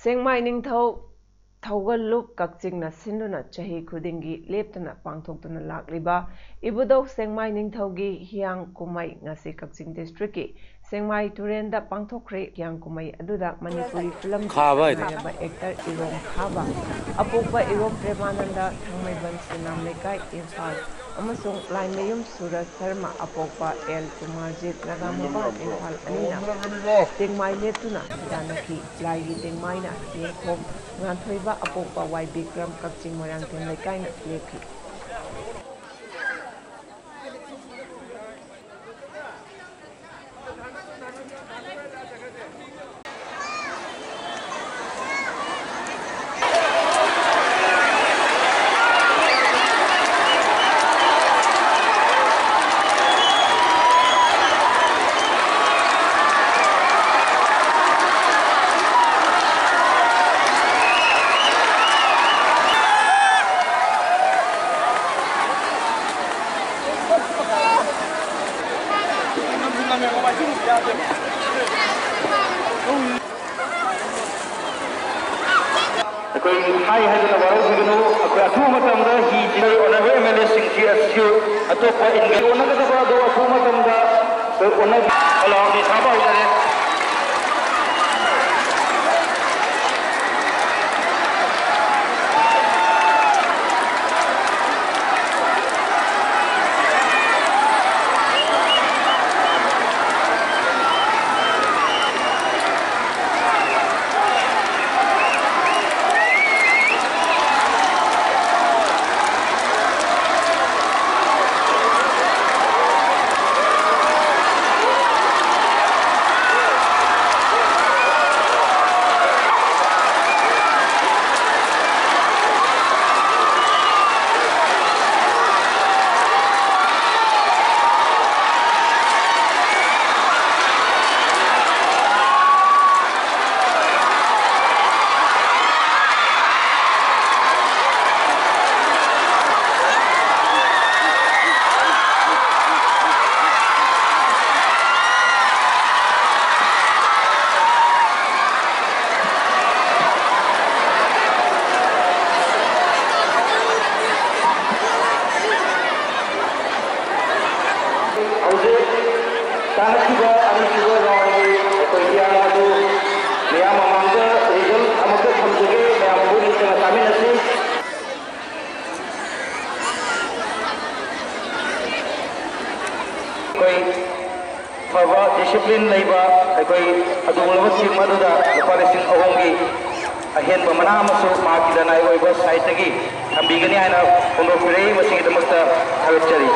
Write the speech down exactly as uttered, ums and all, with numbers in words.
ꯁꯦꯡꯃꯥꯏ ꯅꯤꯡꯊꯧ ꯊꯧꯒꯜꯂꯨꯞ ꯀꯛꯆꯤꯡꯅ ꯁꯤꯟꯗꯨꯅ ꯆꯍꯤ ꯈꯨꯗꯤꯡꯒꯤ ꯂꯦꯞꯇꯅ ꯄꯥꯡꯊꯣꯛꯇꯨꯅ ꯂꯥꯛꯂꯤꯕ ꯏꯕꯨꯙꯧ ꯁꯦꯡꯃꯥꯏ ꯅꯤꯡꯊꯧꯒꯤ ꯍꯤꯌꯥꯡ ꯀꯨꯝꯍꯩ ꯉꯁꯤ ꯀꯛꯆꯤꯡ ꯗꯤꯁꯇ꯭ꯔꯤꯛꯀꯤ ꯁꯦꯡꯃꯥꯏ ꯇꯨꯔꯦꯟꯗ ꯄꯥꯡꯊꯣꯛꯈ꯭ꯔꯦ꯫ ꯍꯤꯌꯥꯡ ꯀꯨꯝꯍꯩ ꯑꯗꯨꯗ ꯃꯅꯤꯄꯨꯔꯤ ꯐꯤꯂꯝꯒꯤ ꯈꯥꯕ ꯍꯥꯏꯗꯣ꯫ ꯁꯛꯅꯥꯏꯔꯕ ꯑꯦꯛꯇꯔ ꯏꯔꯣꯝ ꯈꯥꯕ, ꯑꯄꯣꯛꯄ ꯏꯔꯣꯝ ꯄ꯭ꯔꯦꯃꯥꯅꯟꯗ, ꯊꯥꯡꯃꯩꯕꯟ ꯁꯨꯅꯥꯝ ꯂꯩꯀꯥꯏ, ꯏꯝꯐꯥꯜ, ꯑꯃꯁꯨꯡ ꯂꯥꯏꯃꯌꯨꯝ ꯁꯨꯔꯖ ꯁꯔꯃ, ꯑꯄꯣꯛꯄ ꯑꯦꯜ ꯀꯨꯃꯥꯔꯖꯤꯠ, ꯅꯥꯒꯥꯃꯄꯥꯜ, ꯏꯝꯐꯥꯜ ꯑꯅꯤꯅ ꯇꯦꯡꯃꯥꯏ ꯂꯦꯞꯇꯨꯅ ꯈꯨꯟꯗꯥꯅꯈꯤ꯫ ꯂꯥꯏꯒꯤ ꯇꯦꯡꯃꯥꯏꯅ ꯌꯦꯡꯈꯣꯝ ꯉꯥꯟꯊꯣꯏꯕ, ꯑꯄꯣꯛꯄ ꯋꯥꯏ ꯕꯤꯀ꯭ꯔꯝ, ꯀꯛꯆꯤꯡ ꯃꯣꯏꯔꯥꯡꯊꯦꯝ ꯂꯩꯀꯥꯏꯅ ꯂꯦꯞꯈꯤ꯫ ꯑꯩꯈꯣꯏ ꯍꯥꯏ ꯍꯥꯏꯗꯅ ꯋꯥꯔꯧꯕꯤꯒꯅꯨ꯫ ꯑꯩꯈꯣꯏ ꯑꯊꯨꯕ ꯃꯇꯝꯗ ꯍꯤ ꯆꯤꯡꯕ honourable M L ꯑꯦꯁꯤꯡ C S C ꯑꯣꯟꯅꯒꯗꯕ ꯑꯗꯨ ꯑꯊꯨꯕ ꯃꯇꯝꯗ ꯑꯩꯈꯣꯏ ꯑꯣꯟꯅ ꯈꯣꯂꯥꯎꯗꯤ ꯁꯥꯕ ꯍꯧꯖꯔꯦ꯫ ꯂꯩꯕ ꯑꯩꯈꯣꯏ ꯑꯗꯨꯒꯨꯝꯂꯕ ꯁꯤꯝ ꯑꯗꯨꯗ ꯂꯨꯄꯥ ꯂꯤꯁꯤꯡ ꯑꯍꯨꯝꯒꯤ ꯑꯍꯦꯟꯕ ꯃꯅꯥ ꯑꯃꯁꯨ ꯃꯍꯥꯛꯀꯤ ꯂꯅꯥꯏ ꯑꯣꯏꯕ ꯁꯥꯏꯠꯇꯒꯤ ꯊꯝꯕꯤꯒꯅꯤ ꯍꯥꯏꯅ ꯐꯣꯡꯗꯣꯛꯄꯤꯔꯛꯏ꯫ ꯃꯁꯤꯒꯤꯗꯃꯛꯇ ꯊꯥꯒꯠꯆꯔꯤ꯫